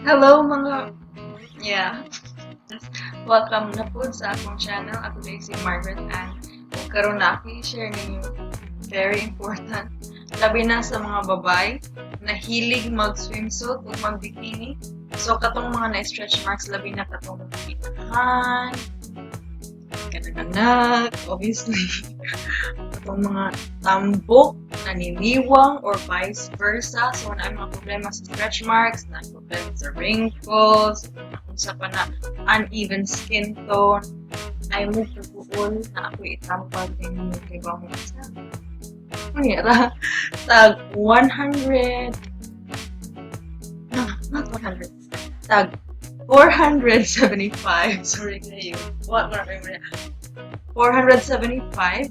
Hello mga, yeah. Welcome na po sa akong channel. Ako na si Margaret Ann. Karon na ako i-share ninyo very important. Labi na sa mga babae na hilig mag-swimsuit o mag-bikini. So katong mga na-stretch marks, labi na katong inahan, kanaganak, obviously. Katong mga tambok, naniniwang, or vice versa. So, na mga problema sa stretch marks, na problema sa wrinkles, unsa pa na uneven skin tone. Ay mo kapuol na ako itambag ninyo kay ba mo sa ra tag 100, no, not 100, tag 475, sorry kayo, what 475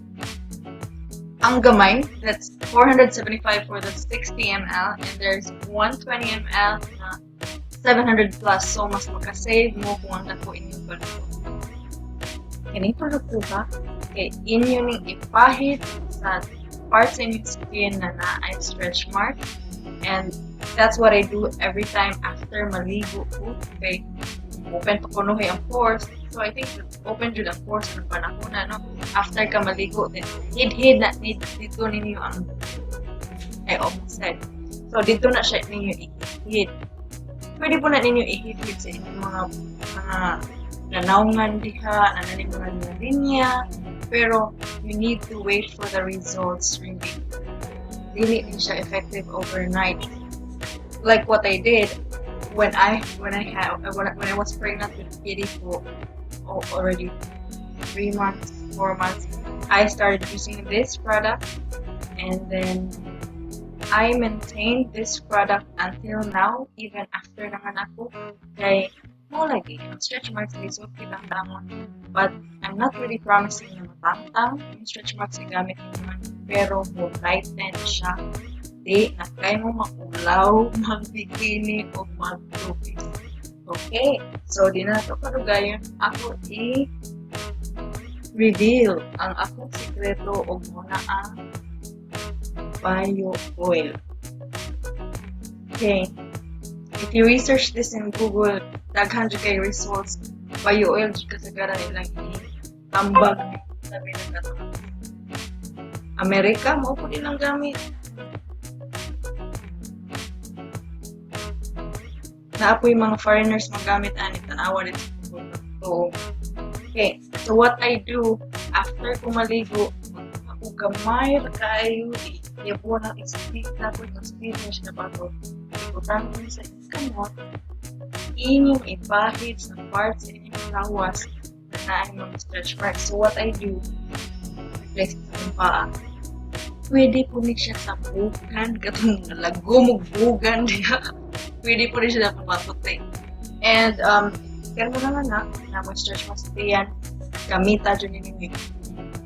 ang gamay. That's 475 for the 60 ml, and there's 120 ml na 700 plus. So mas makasave mo kung ang dako inyong palito. Kini produkto ba? Kay inyo ning ipahid sa parts in your skin na naay stretch mark. And that's what I do every time after maligo ko. Kay open pa kuno ang pores. So I think open jud ang pores ng panahon na, no? After ka maligo, then hid-hid na dito ninyo ang, I almost said. So dito na siya ninyo i-hid. Pwede po na ninyo i-hid sa inyong mga nanawngan diha, na mga linya, pero you need to wait for the results really. Dili din siya effective overnight. Like what I did when I was pregnant with Kitty for already 3 months, 4 months, I started using this product, and then I maintained this product until now, even after nanganak ko. Kay mo lagi ang stretch marks lisod kitang damon, but I'm not really promising na matangtang yung stretch marks na gamit naman, pero mo lighten siya. Di na kay mo maulaw, mag-bikini o mag-two-piece. Okay, so di na ito kadugayon ako i-reveal ang akong sikreto og muna ang bio oil. Okay, if you research this in Google, daghan jud kay results. Bio oil jud kasagaran ilang itambag, sabi na katong Amerika mo po ilang gamit. Naapoy mga foreigners magamit ani, tanawa dito sa Google. So, okay. So what I do after ko maligo, ako gamay ra kaayo, iyabo na i-speed na po, i-speed na siya na bago. Ibutang mo sa kamot, inyong ipahid sa parts sa inyong lawas na naay mga stretch marks. So what I do, I place sa akong paa. Pwede po ni siya sa bugan, katong nalagom og bugan diha. Pwede po rin siya sa patuti. And, kaya mo naman na mo stretch marks diyan, gamita dyan ninyo.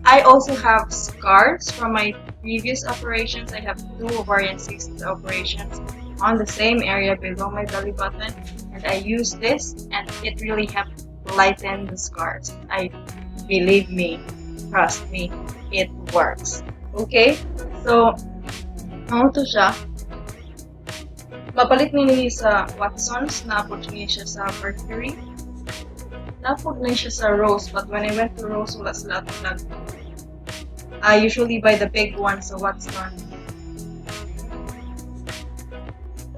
I also have scars from my previous operations. I have 2 ovarian cyst operations on the same area below my belly button, and I use this, and it really helped lighten the scars. I believe me, trust me, it works. Okay? So, ano to siya? Mapalit ni ninyo sa Watsons, naapod niya siya sa Mercury. Naapod na siya sa Rose, but when I went to Rose, wala sila atong. I usually buy the big one sa Watson.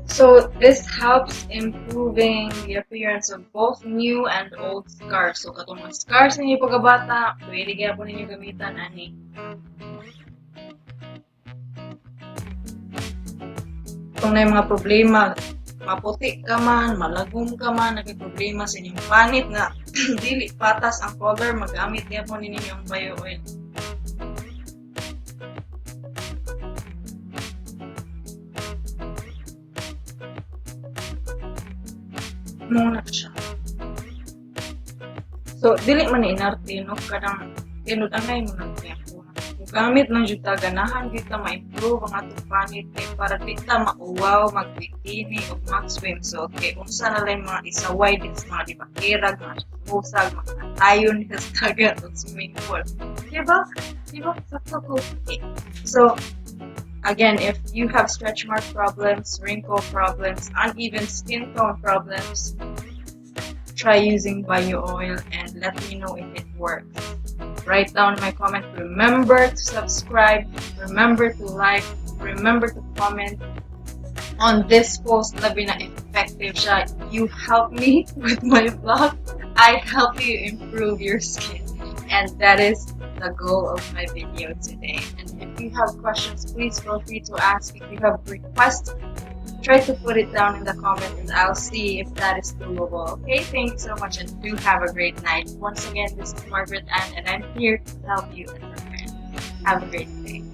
So this helps improving the appearance of both new and old scars. So katong mga scars ninyo pagkabata, pwede kaya po ninyo gamitan ani. Kung na mga problema, maputi ka man, malagom ka man, naging problema sa inyong panit na dili patas ang color, magamit niya po ninyo ang bio oil. Muna siya. So, dili man ni inarte, no? Kanang tinud-angay mo nang niya. Gamit lang jud ta, ganahan jud ta ma-improve ang atong panit kay para di ta mauwaw mag-bikini o mag-swimsuit. Kay unsa na lang mga isaway din sa mga dibakirag, mga usag, mga tayon sa dagat o swimming pool. Diba? Diba? Sakto ko. Okay. So, Again, if you have stretch mark problems, wrinkle problems, uneven skin tone problems, try using BioOil and let me know if it works. Write down my comment. Remember to subscribe. Remember to like. Remember to comment on this post. Labi na effective siya. You help me with my vlog. I help you improve your skin. And that is the goal of my video today. And if you have questions, please feel free to ask. If you have requests, try to put it down in the comment and I'll see if that is doable. Okay, thank you so much and do have a great night. Once again, this is Margaret Ann and I'm here to help you and your friends. Have a great day.